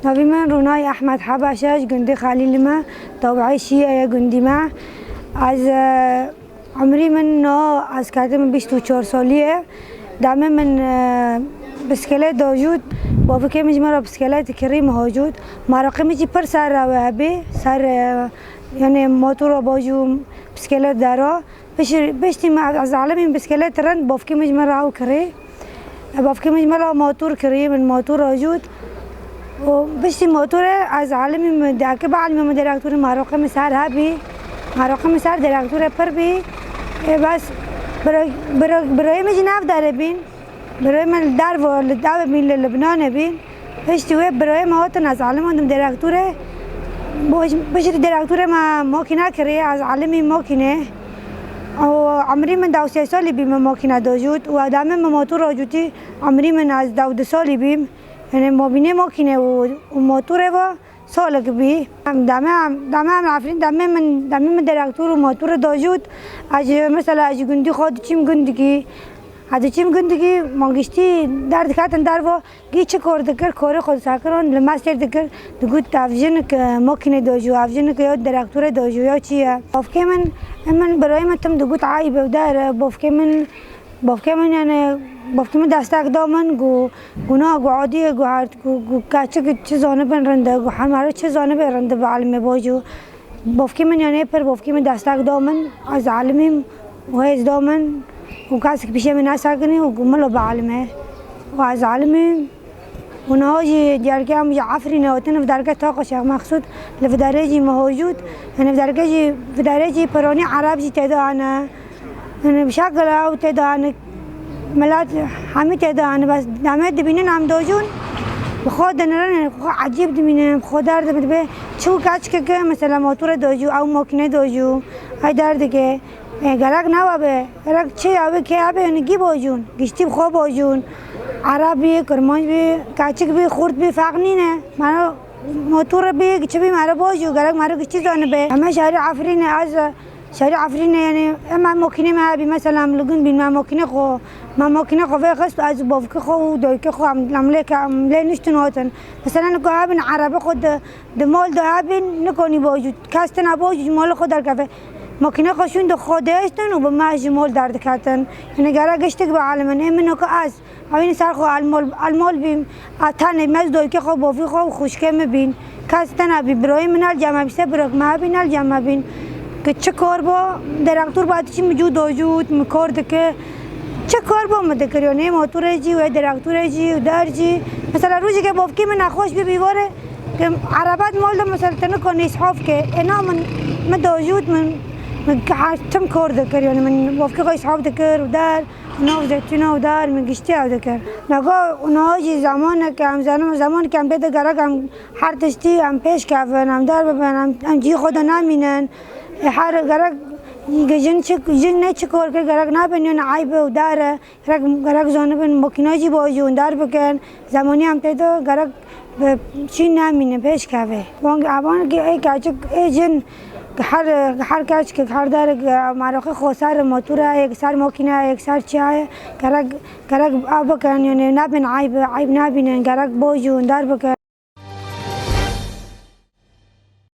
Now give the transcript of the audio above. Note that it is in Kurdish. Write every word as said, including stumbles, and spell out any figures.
Navê min Ronay Ehmed Hebaş e, ji gundê Xelîlê me, taweyê Şîye ye gundî me. Ez, e, Umrî min no, ez kete min bîst û çar salî ye. Demê min, e, bisiklet dajût. Bavikê min ji me re bisiklet kirî min hajût. Maraqê min jî pir ser rewe hebê. Ser, e, yani motora bajûm, bisiklet dera. Pişt-, piştî min ez alimîm bisiklet rind, bavkê min ji me re ew kirî. Bavkê min ji me re motor kirî, min motor ajût. Û piştî motorê ez alimî min deke, bialimî min direktorê, maraqê min ser hebî. Maraqê min ser direktorê pir bî. Ê, bes bira-, bira-, birayê min jî nav derê bîn. Birayê min li derve, li devê bîn, li Libnanê bîn. Piştî wê birayê min hatin, ez alim andim direktorê. Bo-, piştî direktorê me makîne kirî, ez alimî makîne. Û emrî min dewsê salî bî min makîne dajût. Û demê min motor ajûtî, emrî min ez dewdu salî bîm. Yani mabînê makîne û, û motorê ve salek bî. Em deme, em, deme em Efrîn, demê min, demê min direktor û motorê dajût. Ez ji, mesela ez ji gundî xwe diçîm gundikî. Ez diçîm gundikî, man giştî derdiketin derva, gî çi kor dikir, korê xwe disekiran, li me sêr dikir, digot ev jinik, e, makîne dajû, ev jinik ya direktorê dajû ya çi ye. Bavkê min, min birayê min tim digot eyb e, der e, bavkê min Bavkê min, yani, bavkê min destek da min, gu, gu na, gu adî ye, gu her, gu, gu keçik çi zanibin rind e, gu her meriv çi zanibe rind e, bi elimê bajû. Bavkê min, yani, pir bavkê min destek da min, ez elimîm, û hêz da min, û kesik pişê min nesekinî, û gu milo bi elimê. Û ez elimîm. Û niha jî diyarke em ji Efrînê hatin, li dergeh Taqa Şêx Mexsûd, li vê derê jî me hojût. Yani vê dergeh jî, vê derê jî piranî Ereb jî tê de hene. Yani bi şekil ew tê de hene. Milet hemî tê de hene. Bes demê dibînin em dojûn. Bi xwe dinirin, yani bi xwe ecîb dibînin, bi xwe derdibin, dibe çi û keçikeke, mesela motorê dojû, ew makînê dojû, ay derdike. E, gerek newa be, gerek çi ya be, kê ya be, yani gî bojûn, giştî bi xwe bojûn. Ereb bî, kirmanc bî, keçik bî, xurt bî, ferq nîne. Mero motor bî, çi bî, mero bojû, gerek mero giştî zanibe. Em şerî Efrînê, ez şerî Efrînê, yani, em, em makînê me hebî, mesela, em li gund bîn, me makînê xwe, me makînê xwe vê xist, ez bavkê xwe û dayikê xwe, em, em lê ke, em lê niştin hatin. Mesela, niko hebin, erebe xwe de, Di mal de hebin, nikonî bojû. Kes tine bojû ji malê xwe derkeve. Makîne xwe şûn di xwe dihiştin û bi me ji mal derdiketin. Yani gerek giştik bi elimin. Ê min weke ez. Ewîn ser xwe elmal, elmal bîm. A tenê me ji dayikê xwe, bavî xwe û xwişkê min bîn. Kes tine bî. Birayê min el cem me bî. Se birok me hebîn, el cem me bîn. Ki çi kar ba, direktor ba diçî mi cû dojût, mi kar dike. Çi kar ba mi dikir, yani motorê jî û direktorê jî û der jî. Mesela rojeke bavkê min nexweş bî bî vare, Erebe di mal de mesela te nikanî îshaf ke. Êna min, min dojût min, min her tim kor dikir, yani min bavkê xwe îshaf dikir û der, nav zeytûna û der, min giştî ew dikir. Naga û niha jî zemaneke em zanim, zemaneke em bê de gerek em her tiştî em pêş kevin, em der bibin, em, em cihê xwe de nemînin. Ê her gerek jin çi, jin ne çi kor kir, gerek nabin, yani eyb e û der e. Gerek, gerek zanibin makîna jî bajûn der bikin. Zemanî em tê de gerek bi çî nemîne pêş keve. Wan, evan ki ê keçik, ê jin, her, her keçik, her derek, meraqê xwe ser motor e, yek ser makîne, yek ser çi ye, gerek, gerek ev bikin, yani nebin eyb, eyb nebînin, gerek bajûn der bikin.